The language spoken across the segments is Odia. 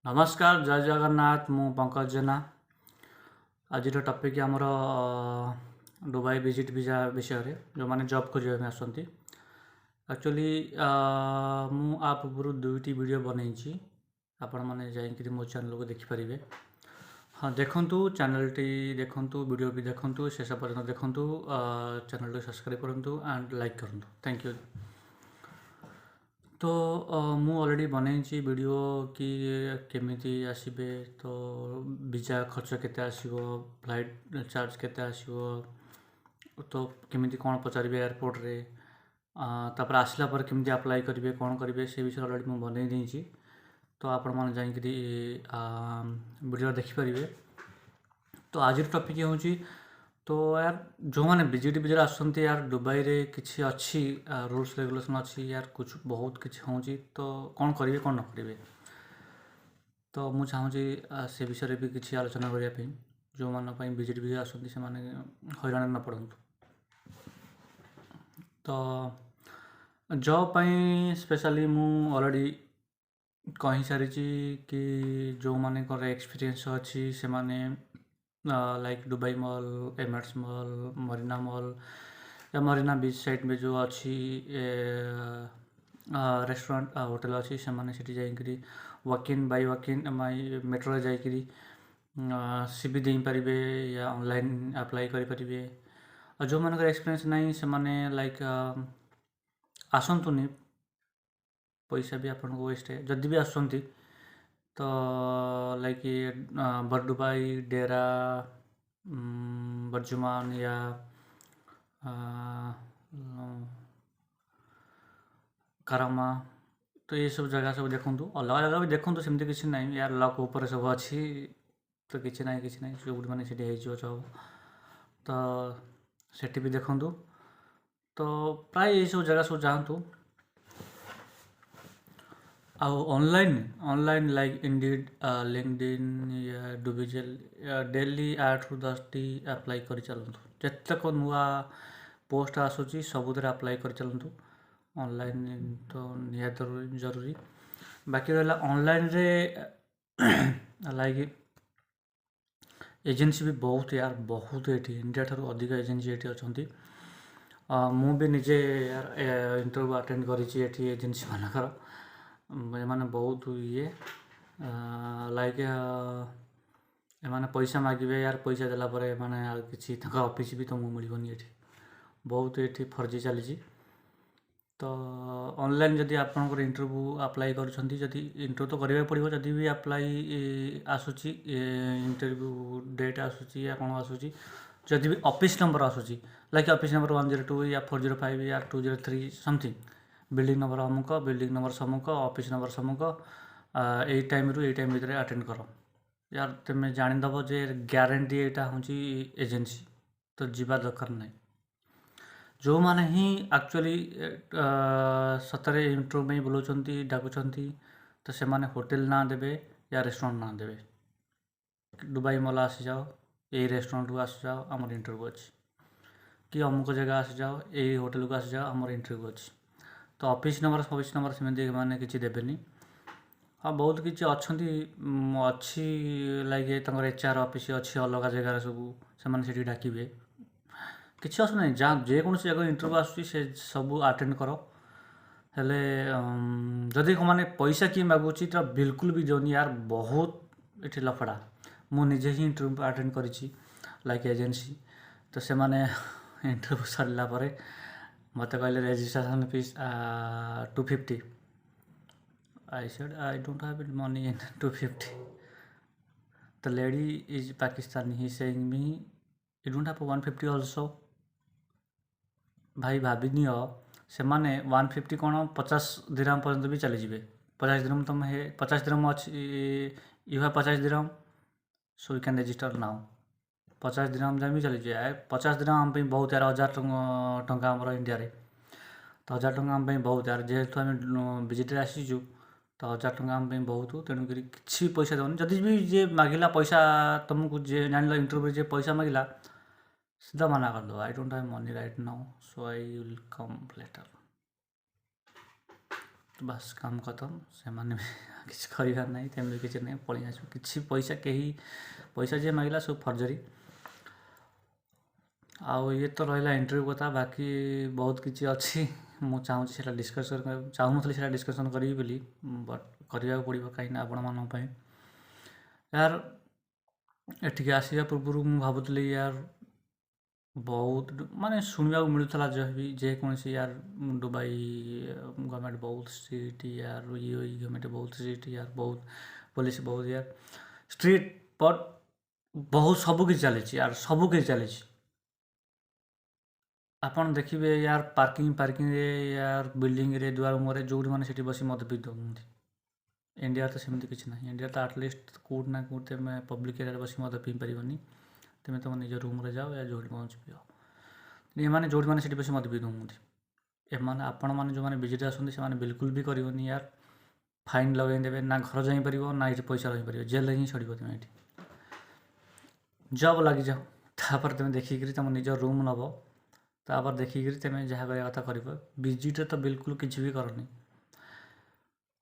ନମସ୍କାର, ଜୟ ଜଗନ୍ନାଥ। ମୁଁ ପଙ୍କଜ ଜେନା। ଆଜିର ଟପିକ୍ ଆମର ଦୁବାଇ ଭିଜିଟ୍ ଭିଜା ବିଷୟରେ, ଯେଉଁମାନେ ଜବ୍ ଖୋଜିବା ପାଇଁ ଆସନ୍ତି। ଆକ୍ଚୁଆଲି ମୁଁ ଆ ପୂର୍ବରୁ ଦୁଇଟି ଭିଡ଼ିଓ ବନେଇଛି, ଆପଣମାନେ ଯାଇକରି ମୋ ଚ୍ୟାନେଲକୁ ଦେଖିପାରିବେ। ହଁ, ଦେଖନ୍ତୁ, ଚ୍ୟାନେଲଟି ଦେଖନ୍ତୁ, ଭିଡ଼ିଓ ବି ଦେଖନ୍ତୁ, ଶେଷ ପର୍ଯ୍ୟନ୍ତ ଦେଖନ୍ତୁ, ଚ୍ୟାନେଲଟି ସବସ୍କ୍ରାଇବ୍ କରନ୍ତୁ ଆଣ୍ଡ ଲାଇକ୍ କରନ୍ତୁ। Thank you. ତ ମୁଁ ଅଲରେଡ଼ି ବନେଇଛି ଭିଡ଼ିଓ କି କେମିତି ଆସିବେ, ତ ଭିଜା ଖର୍ଚ୍ଚ କେତେ ଆସିବ, ଫ୍ଲାଇଟ୍ ଚାର୍ଜ କେତେ ଆସିବ, ତ କେମିତି କ'ଣ ପଚାରିବେ ଏୟାରପୋର୍ଟରେ, ତାପରେ ଆସିଲା ପରେ କେମିତି ଆପ୍ଲାଏ କରିବେ, କ'ଣ କରିବେ, ସେ ବିଷୟରେ ଅଲରେଡ଼ି ମୁଁ ବନେଇ ଦେଇଛି। ତ ଆପଣମାନେ ଯାଇକରି ଭିଡ଼ିଓ ଦେଖିପାରିବେ। ତ ଆଜିର ଟପିକ୍ ହେଉଛି, ତ ୟାର ଯେଉଁମାନେ ଭିଜିଟ୍ ଭିଜାରେ ଆସୁଛନ୍ତି, ୟାର ଦୁବାଇରେ କିଛି ଅଛି ରୁଲ୍ସ ରେଗୁଲେସନ୍ ଅଛି, ୟାର କୁଛ ବହୁତ କିଛି ହେଉଛି, ତ କ'ଣ କରିବେ, କ'ଣ ନ କରିବେ। ତ ମୁଁ ଚାହୁଁଛି ସେ ବିଷୟରେ ବି କିଛି ଆଲୋଚନା କରିବା ପାଇଁ, ଯେଉଁମାନଙ୍କ ପାଇଁ ଭିଜିଟ୍ ଭିଜା ଆସନ୍ତି, ସେମାନେ ହଇରାଣ ନ ପଡ଼ନ୍ତୁ। ତ ଜବ୍ ପାଇଁ ସ୍ପେଶାଲି ମୁଁ ଅଲରେଡ଼ି କହିସାରିଛି କି ଯେଉଁମାନଙ୍କର ଏକ୍ସପିରିଏନ୍ସ ଅଛି, ସେମାନେ like Dubai mall, Emirates mall, Marina mall या ମରିନା ବିଚ୍ ସାଇଡ଼୍ ବି ଯେଉଁ ଅଛି ରେଷ୍ଟୁରାଣ୍ଟ, ହୋଟେଲ୍ ଅଛି, ସେମାନେ ସେଠି ଯାଇକରି ୱାକିନ୍ ବାଇ ୱାକିନ୍ ବାଇ ମେଟ୍ରୋରେ ଯାଇକରି ସି ଭି ଦେଇପାରିବେ ୟା ଅନଲାଇନ୍ ଆପ୍ଲାଏ କରିପାରିବେ। ଆଉ ଯେଉଁମାନଙ୍କର ଏକ୍ସପିରିଏନ୍ସ ନାହିଁ, ସେମାନେ ଲାଇକ୍ ଆସନ୍ତୁନି, ପଇସା ବି ଆପଣଙ୍କୁ ୱେଷ୍ଟ। ଯଦି ବି ଆସୁଛନ୍ତି, ତ ଲାଇକ୍ ବରଦୁବାଇ, ଡେରା, ବର୍ଜୁମାନ ୟା କାରାମା, ତ ଏସବୁ ଜାଗା ସବୁ ଦେଖନ୍ତୁ। ଅଲଗା ଜାଗା ବି ଦେଖନ୍ତୁ, ସେମିତି କିଛି ନାହିଁ। ୟାର ଲକ୍ ଉପରେ ସବୁ ଅଛି, ତ କିଛି ନାହିଁ, କିଛି ନାହିଁ, ଯେଉଁଠି ମାନେ ସେଠି ହେଇଯିବ ଜବ୍, ତ ସେଠି ବି ଦେଖନ୍ତୁ। ତ ପ୍ରାୟ ଏଇସବୁ ଜାଗା ସବୁ ଯାଆନ୍ତୁ। ଆଉ ଅନଲାଇନ୍ ଲାଇକ୍ ଇଣ୍ଡିଡ୍, ଲିଙ୍କଡିନ୍ ୟା ଡୁବିଜେଲ୍, ଡେଲି 8ରୁ 10ଟି ଆପ୍ଲାଏ କରି ଚାଲନ୍ତୁ। ଯେତେକ ନୂଆ ପୋଷ୍ଟ ଆସୁଛି, ସବୁଥିରେ ଆପ୍ଲାଏ କରି ଚାଲନ୍ତୁ। ଅନଲାଇନ୍ ତ ନିହାତି ଜରୁରୀ। ବାକି ରହିଲା ଅନଲାଇନ୍ରେ ଲାଇକ୍ ଏଜେନ୍ସି ବି ବହୁତ ୟାର, ବହୁତ ଏଠି ଇଣ୍ଡିଆ ଠାରୁ ଅଧିକ ଏଜେନ୍ସି ଏଠି ଅଛନ୍ତି। ମୁଁ ବି ନିଜେ ଇଣ୍ଟରଭ୍ୟୁ ଆଟେଣ୍ଡ କରିଛି ଏଠି ଏଜେନ୍ସି ମାନଙ୍କର। ଏମାନେ ବହୁତ ଇଏ, ଲାଇକ୍ ଏମାନେ ପଇସା ମାଗିବେ ୟାର, ପଇସା ଦେଲା ପରେ ଏମାନେ ଆଉ କିଛି ତାଙ୍କ ଅଫିସ୍ ବି ତୁମକୁ ମିଳିବନି। ଏଠି ବହୁତ ଏଠି ଫର୍ଜି ଚାଲିଛି। ତ ଅନଲାଇନ୍ ଯଦି ଆପଣଙ୍କର ଇଣ୍ଟରଭ୍ୟୁ ଆପ୍ଲାଏ କରୁଛନ୍ତି, ଯଦି ଇଣ୍ଟରଭ୍ୟୁ ତ କରିବାକୁ ପଡ଼ିବ, ଯଦି ବି ଆପ୍ଲାଏ ଆସୁଛି, ଇଣ୍ଟରଭ୍ୟୁ ଡେଟ୍ ଆସୁଛି ୟା କ'ଣ ଆସୁଛି, ଯଦି ବି ଅଫିସ୍ ନମ୍ବର ଆସୁଛି, ଲାଇକ୍ ଅଫିସ୍ ନମ୍ବର 102 ୟା 405 ୟା 203 ସମଥିଙ୍ଗ, ବିଲ୍ଡିଂ ନମ୍ବର ଅମୁକ, ବିଲ୍ଡିଂ ନମ୍ବର ସମୁକ, ଅଫିସ୍ ନମ୍ବର ସମୁକ, ଏଇ ଟାଇମ୍ରୁ ଏଇ ଟାଇମ୍ ଭିତରେ ଆଟେଣ୍ଡ କର, ୟାର ତୁମେ ଜାଣିଦେବ ଯେ ଗ୍ୟାରେଣ୍ଟି ଏଇଟା ହେଉଛି ଏଜେନ୍ସି, ତ ଯିବା ଦରକାର ନାହିଁ। ଯେଉଁମାନେ ହିଁ ଆକ୍ଚୁଆଲି ସତରେ ଇଣ୍ଟରଭ୍ୟୁ ପାଇଁ ବୁଲାଉଛନ୍ତି, ଡାକୁଛନ୍ତି, ତ ସେମାନେ ହୋଟେଲ ନାଁ ଦେବେ ୟା ରେଷ୍ଟୁରାଣ୍ଟ ନାଁ ଦେବେ। ଦୁବାଇ ମଲ୍ ଆସିଯାଅ, ଏଇ ରେଷ୍ଟୁରାଣ୍ଟକୁ ଆସିଯାଅ, ଆମର ଇଣ୍ଟରଭ୍ୟୁ ଅଛି, କି ଅମୁକ ଜାଗା ଆସିଯାଅ, ଏଇ ହୋଟେଲକୁ ଆସିଯାଅ, ଆମର ଇଣ୍ଟରଭ୍ୟୁ ଅଛି। ତ ଅଫିସ୍ ନମ୍ବର, ଫଫିସ୍ ନମ୍ବର ସେମିତି ମାନେ କିଛି ଦେବେନି। ହଁ, ବହୁତ କିଛି ଅଛନ୍ତି, ଅଛି ଲାଇକ୍ ତାଙ୍କର ଏଚ୍ ଆର୍ ଅଫିସ୍ ଅଛି ଅଲଗା ଜାଗାରେ ସବୁ, ସେମାନେ ସେଠିକି ଡାକିବେ। କିଛି ଅସୁବିଧା ନାହିଁ। ଯାହା ଯେକୌଣସି ଜାଗାକୁ ଇଣ୍ଟରଭ୍ୟୁ ଆସୁଛି, ସେ ସବୁ ଆଟେଣ୍ଡ କର। ହେଲେ ଯଦି ମାନେ ପଇସା କିଏ ମାଗୁଛି, ତ ବିଲକୁଲ ବି ଦିଅନି ୟାର, ବହୁତ ଏଠି ଲଫଡ଼ା। ମୁଁ ନିଜେ ହିଁ ଇଣ୍ଟରଭ୍ୟୁ ଆଟେଣ୍ଡ କରିଛି ଲାଇକ୍ ଏଜେନ୍ସି। ତ ସେମାନେ ଇଣ୍ଟରଭ୍ୟୁ ସରିଲା ପରେ ମୋତେ କହିଲେ registration fees 250। I said, "I don't have money in 250." The lady is Pakistani. He saying me, "You don't have 150 also?" ଭାଇ, ଭାବିନିଅ, ସେମାନେ 150 କ'ଣ, 50 ଦିରାମ ପର୍ଯ୍ୟନ୍ତ ବି ଚାଲିଯିବେ। 50 ଦିରମ ତୁମେ ହେ, 50 ଦିରମ ଅଛି, you have 50 ଦିରମ, so you can register now. 50 ଦିରମ ଯାଏଁ ବି ଚାଲିଯିବେ। 50 ଦିରମ ଆମ ପାଇଁ ବହୁତ ୟାର, 1000 ଟଙ୍କା ଆମର ଇଣ୍ଡିଆରେ। ତ 1000 ଟଙ୍କା ଆମ ପାଇଁ ବହୁତ ୟାର। ଯେହେତୁ ଆମେ ଭିଜିଟ୍ରେ ଆସିଛୁ, ତ 1000 ଟଙ୍କା ଆମ ପାଇଁ ବହୁତ। ତେଣୁକରି କିଛି ପଇସା ଦେବନି। ଯଦି ବି ଯିଏ ମାଗିଲା ପଇସା ତୁମକୁ, ଯିଏ ଜାଣିଲ ଇଣ୍ଟରଭ୍ୟୁରେ ଯିଏ ପଇସା ମାଗିଲା, ସିଧା ମନା କରିଦେବ, "I don't have money right now, so I will come later." ବାସ୍, କାମ ଖତମ। ସେମାନେ ବି କିଛି କରିବାର ନାହିଁ, ତେମେ ବି କିଛି ନାହିଁ, ପଳେଇ ଆସିବ। କିଛି ପଇସା, କେହି ପଇସା ଯିଏ ମାଗିଲା ସବୁ ଫର୍ଜରୀ। ଆଉ ଇଏ ତ ରହିଲା ଇଣ୍ଟରଭ୍ୟୁ କଥା। ବାକି ବହୁତ କିଛି ଅଛି। ମୁଁ ଚାହୁଁଛି ସେଇଟା ଡିସ୍କସନ୍, ଚାହୁଁନଥିଲି ସେଇଟା ଡିସ୍କସନ୍ କରିବି ବୋଲି, ବଟ୍ କରିବାକୁ ପଡ଼ିବ, କାହିଁକିନା ଆପଣମାନଙ୍କ ପାଇଁ। ୟାର, ଏଠିକି ଆସିବା ପୂର୍ବରୁ ମୁଁ ଭାବୁଥିଲି ୟାର, ବହୁତ ମାନେ ଶୁଣିବାକୁ ମିଳୁଥିଲା ଯାହା ବି ଯେକୌଣସି, ୟାର, ଦୁବାଇ ଗଭର୍ଣ୍ଣମେଣ୍ଟ ବହୁତ ଷ୍ଟ୍ରିକ୍ଟ ୟାର, ୟୁଏଇ ଗଭର୍ଣ୍ଣମେଣ୍ଟ ବହୁତ ଷ୍ଟ୍ରିକ୍ଟ ୟାର, ବହୁତ ପୋଲିସ ବହୁତ ୟାର ଷ୍ଟ୍ରିକ୍ଟ। ବଟ୍ ବହୁତ ସବୁ କିଛି ଚାଲିଛି ୟାର, ସବୁ କିଛି ଚାଲିଛି। ଆପଣ ଦେଖିବେ ୟାର, ପାର୍କିଂରେ ୟାର, ବିଲ୍ଡିଂରେ, ଦୁଆର ମୁହଁରେ, ଯେଉଁଠି ମାନେ ସେଠି ବସି ମଦ ପିଇ ଦେଉଛନ୍ତି। ଇଣ୍ଡିଆରେ ତ ସେମିତି କିଛି ନାହିଁ। ଇଣ୍ଡିଆରେ ତ ଆଟଲିଷ୍ଟ କେଉଁଠି ନା କେଉଁଠି ତୁମେ ପବ୍ଲିକ୍ ଏରିଆରେ ବସି ମଦ ପିଇ ପାରିବନି। ତୁମେ ତୁମ ନିଜ ରୁମ୍ରେ ଯାଅ ୟା ଯେଉଁଠି ପହଞ୍ଚି ପିଅ। ଏମାନେ ଯେଉଁଠି ମାନେ ସେଠି ବସି ମଦ ପିଇ ଦେଉଛନ୍ତି ଏମାନେ। ଆପଣମାନେ ଯେଉଁମାନେ ଭିଜିଟ୍ ଆସନ୍ତି, ସେମାନେ ବିଲକୁଲ ବି କରିବନି ୟାର। ଫାଇନ୍ ଲଗାଇ ଦେବେ, ନା ଘର ଯାଇପାରିବ ନା ଏଇଠି ପଇସା ରହିପାରିବ, ଜେଲ୍ରେ ହିଁ ସଡ଼ିବ। ତୁମେ ଏଇଠି ଜବ୍ ଲାଗିଯାଅ, ତାପରେ ତୁମେ ଦେଖିକିରି ତୁମ ନିଜ ରୁମ୍ ନେବ, ତାପରେ ଦେଖିକିରି ତୁମେ ଯାହା କରିବା କଥା କରିବ। ଭିଜିଟ୍ରେ ତ ବିଲକୁଲ କିଛି ବି କରନି।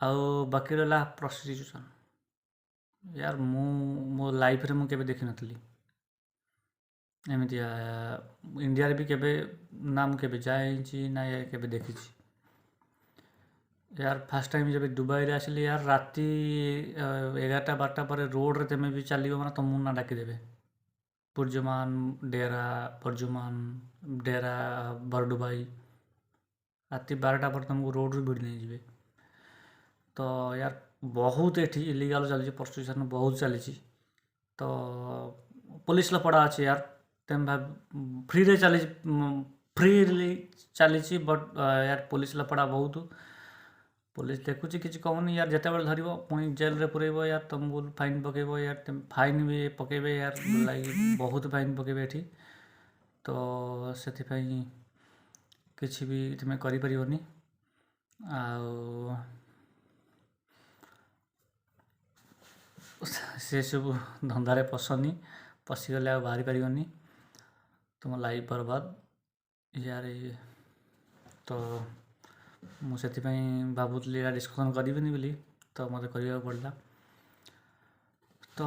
ଆଉ ବାକି ରହିଲା ପ୍ରଷ୍ଟିଟ୍ୟୁସନ୍। ୟାର, ମୁଁ ମୋ ଲାଇଫ୍ରେ ମୁଁ କେବେ ଦେଖିନଥିଲି ଏମିତିଆ। ଇଣ୍ଡିଆରେ ବି କେବେ ନା ମୁଁ କେବେ ଯାଇଛି ନା କେବେ ଦେଖିଛି ୟାର। ଫାର୍ଷ୍ଟ ଟାଇମ୍ ଯେବେ ଦୁବାଇରେ ଆସିଲି ୟାର, ରାତି 11ଟା 12ଟା ପରେ ରୋଡ଼ରେ ତୁମେ ବି ଚାଲିବ ମାନେ ତୁମକୁ ନା ଡାକିଦେବେ। ବୁର୍ଜମାନ, ଡେରା, ବର୍ଜୁମାନ, ଡେରା, ବରଡୁବାଇ, ରାତି 12ଟା ପରେ ତୁମକୁ ରୋଡ଼ରୁ ଭିଡ଼ି ନେଇଯିବେ। ତ ୟାର, ବହୁତ ଏଠି ଇଲିଗାଲ୍ ଚାଲିଛି, ପ୍ରଷ୍ଟିଟ୍ୟୁସନ୍ ବହୁତ ଚାଲିଛି। ତ ପୋଲିସ ଲଫଡ଼ା ଅଛି ୟାର। ତୁମେ ଭାବ, ଫ୍ରିରେ ଚାଲିଛି, ଫ୍ରିଲି ଚାଲିଛି, ବଟ୍ ୟାର, ପୋଲିସ ଲଫଡ଼ା ବହୁତ। ପୋଲିସ ଦେଖୁଛି, କିଛି କହୁନି ୟାର। ଯେତେବେଳେ ଧରିବ, ପୁଣି ଜେଲରେ ପୁରେଇବ ୟାର, ତୁମକୁ ଫାଇନ୍ ପକେଇବ ୟାର। ଫାଇନ୍ ବି ପକେଇବେ ୟାର, ଲାଇକ୍ ବହୁତ ଫାଇନ୍ ପକେଇବେ ଏଠି। ତ ସେଥିପାଇଁ କିଛି ବି ତୁମେ କରିପାରିବନି। ଆଉ ସେସବୁ ଧନ୍ଦାରେ ପଶନି, ପଶିଗଲେ ଆଉ ବାହାରି ପାରିବନି, ତୁମ ଲାଇଫ୍ ବର୍ବାଦ ୟାର। ତ ମୁଁ ସେଥିପାଇଁ ଭାବୁଥିଲି ଏଇଟା ଡିସ୍କସନ୍ କରିବିନି ବୋଲି, ତ ମୋତେ କରିବାକୁ ପଡ଼ିଲା। ତ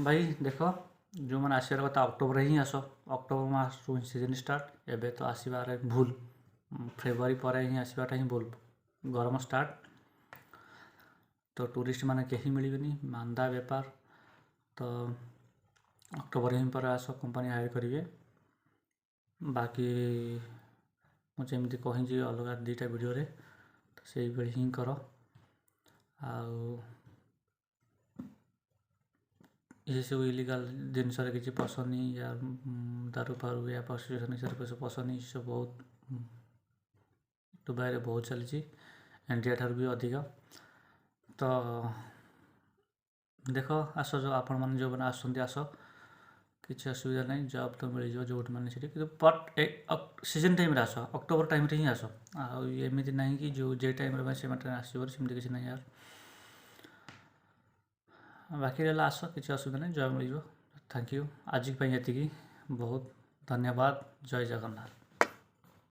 ଭାଇ ଦେଖ, ଯେଉଁମାନେ ଆସିବାର କଥା, ଅକ୍ଟୋବରରେ ହିଁ ଆସ। ଅକ୍ଟୋବର ମାସରୁ ସିଜନ୍ ଷ୍ଟାର୍ଟ। ଏବେ ତ ଆସିବାରେ ଭୁଲ, ଫେବୃଆରୀ ପରେ ହିଁ ଆସିବାଟା ହିଁ ଭୁଲ। ଗରମ ଷ୍ଟାର୍ଟ, ତ ଟୁରିଷ୍ଟ ମାନେ କେହି ମିଳିବେନି, ମାନ୍ଦା ବେପାର। ତ ଅକ୍ଟୋବର ହିଁ ପରେ ଆସ, କମ୍ପାନୀ ହାୟର କରିବେ। ବାକି ମୁଁ ଯେମିତି କହିଛି ଅଲଗା ଦୁଇଟା ଭିଡ଼ିଓରେ, ତ ସେଇଭଳି ହିଁ କର। ଆଉ ଏସବୁ ଇଲିଗାଲ୍ ଜିନିଷରେ କିଛି ପଶନି ୟା ଦାରୁ ଫାରୁ ୟା ପ୍ରଷ୍ଟିଟ୍ୟୁସନ୍ ଏସବୁ ପଶନି। ଏସବୁ ବହୁତ ଦୁବାଇରେ ବହୁତ ଚାଲିଛି, ଇଣ୍ଡିଆ ଠାରୁ ବି ଅଧିକ। ତ ଦେଖ, ଆସ, ଯେଉଁ ଆପଣମାନେ ଯେଉଁମାନେ ଆସୁଛନ୍ତି, ଆସ, କିଛି ଅସୁବିଧା ନାହିଁ। ଜବ୍ ତ ମିଳିଯିବ ଯେଉଁଠି ମାନେ ସେଠି। କିନ୍ତୁ ବଟ୍ ଏ ସିଜନ୍ ଟାଇମ୍ରେ ଆସ, ଅକ୍ଟୋବର ଟାଇମ୍ରେ ହିଁ ଆସ। ଆଉ ଏମିତି ନାହିଁ କି ଯେଉଁ ଯେ ଟାଇମ୍ରେ ପାଇଁ ସେ ଆସିବ, ସେମିତି କିଛି ନାହିଁ ୟାର। ବାକି ରହିଲା, ଆସ, କିଛି ଅସୁବିଧା ନାହିଁ, ଜବ୍ ମିଳିଯିବ। Thank you, ଆଜି ପାଇଁ ଏତିକି। ବହୁତ ଧନ୍ୟବାଦ। ଜୟ ଜଗନ୍ନାଥ।